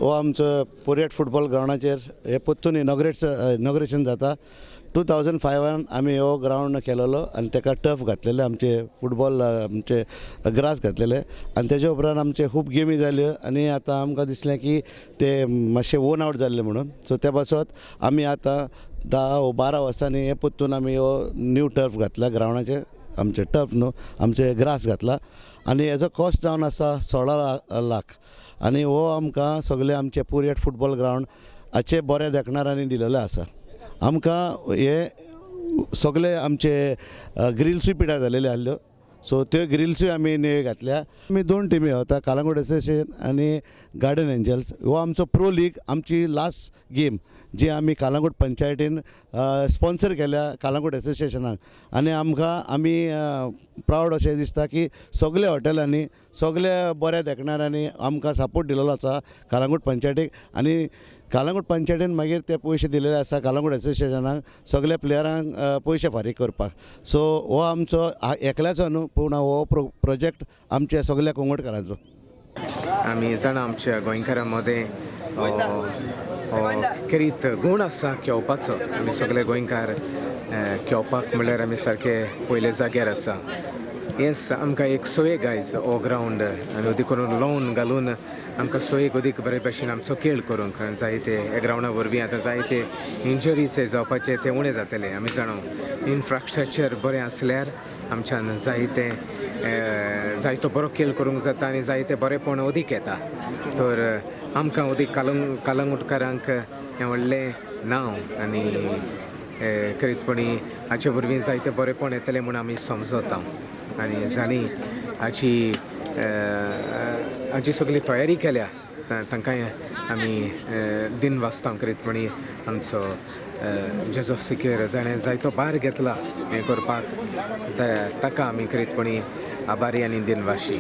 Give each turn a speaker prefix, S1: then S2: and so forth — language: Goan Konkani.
S1: हो आमचो पोरयेट फुटबॉल ग्रावंडाचेर हे परतून इनॉग्रेशन जाता. 2005 आमी हो ग्रावंड केलेलो आनी ताका टर्फ घातलेले, आमचे फुटबॉल आमचे ग्रास घातलेले आनी तेजे उपरांत आमचे खूब गेमी जाल्यो आनी आतां आमकां दिसलें की ते मातशें वोन आवट जाल्ले म्हणून. सो त्या पासत आमी आतां 10 वा 12 वर्सांनी हे परतून आमी हो न्यू टर्फ घातला ग्रावंडाचेर, आमचे टर्फ न्हू आमचे ग्रास घातला आनी हेजो कॉस्ट जावन आसा 16 लाख आनी हो आमकां सगळे आमचे पोरयेट फुटबॉल ग्रावंड हाचे बऱ्या देखणारांनी दिलेले आसा. आमकां हे सगळे आमचे ग्रिल्सूय पिड्यार जालेले आहल्यो, सो त्यो ग्रिल्सूय आमी न्हय घातल्या. आमी 2 टिमी वता, कालांगूट एसोसिएशन आनी गार्डन एंजल्स. हो आमचो प्रो लीग आमची लास्ट गेम जी आमी कालांगूट पंचायतीन स्पॉन्सर केल्या कालांगूट एसोसिएशनाक आनी आमकां आमी प्रावड अशें दिसता की सगल्या हॉटेलांनी सगल्या बऱ्या देखणाऱ्यांनी आमकां सपोर्ट दिलेलो आसा कालांगूट पंचायतीक आनी कालांगूट पंचायतीन मागीर ते पयशे दिलेले आसा कालांगूट एसोसिएशनाक सगल्या प्लेयरांक पयशे फारीक करपाक. सो हो आमचो एकल्याचो न्हू पूण हो प्रोजेक्ट आमच्या सगल्या कोंगटकारांचो.
S2: आमी जाणा आमच्या गोंयकारां मदें खेरीत गूण आसा खेळपाचो. आमी सगळे गोंयकार खेळपाक म्हणल्यार आमी सारके पयले जाग्यार आसा. येस, आमकां एक सोय गायज हो ग्रावंड आनी अदीक करून लॉन घालून आमकां सोयीक अदीक बरे भशेन आमचो खेळ करूंक जायते ह्या ग्रावंडा वरवीं आतां जायते इंजरीज जावपाचे ते उणें जातले. आमी जाणा इन्फ्रास्ट्रक्चर बरें आसल्यार आमच्यान जायते जायतो बरो खेळ करूंक जाता आनी जायते बरेंपण अदीक येता. तर आमकां अदीक कालंगुटकारांक हें व्हडलें नांव आनी खरेपणी हाचे वरवीं जायते बरेंपण येतलें म्हूण आमी समजता आनी जांणी हाची हाची सगळी तयारी केल्या तांकांय आमी दिन वाचता. खरेपणी आमचो जोजफ सिकेर जाणें जायतो भार घेतला हें करपाक ताका आमी खरेपणी आभारी आनी दिनवाशी.